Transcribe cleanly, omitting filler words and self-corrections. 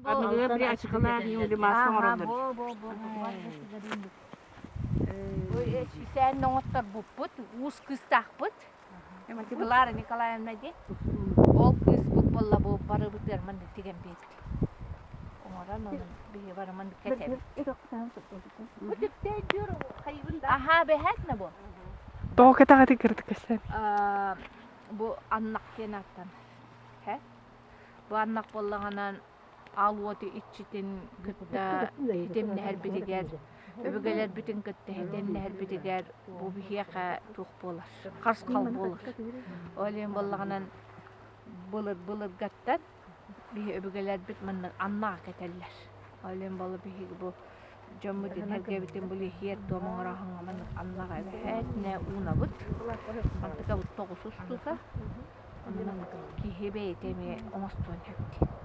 Аныгы били ачыкылаах юлимас оҥороллор. Бу бу бу бу сүүсээн оҥотторбуппут, уус кыыстаахпыт. Клара Николаевна диэн. Ол кыыспыт буолла бу барыбытыгар маннык тигэн биэрбит. Оҥорон онон биһи бары маннык кэтэбит. Аха бэһэт бу. Тоҕо кэтэҕитин кырдык кэсээн. Бу аннах диэн ааттан. Бу аннах буоллаҕынан аал уоту иччитин кытта ситимнэһэрбитигэр, өбүгэлэрбитин кытта ситимнэһэрбитигэр бу биһиэхэ туох буолар, харысхал буолар. Ол иһин буоллаҕынан былыр-былыргаттан биһи өбүгэлэрбит маннык аннаҕа кэтэллэр. Ол иһин буолла биһиги бу дьоммутун сэргэбитин бу иһиэр-туом оҥороһуҥҥа маннык аннаҕа эбэһээтинэ уунабыт. Мантыкабыт тоҕус устука. Онон киһи бэйэтэ эмиэ оҥостуон сөп дии.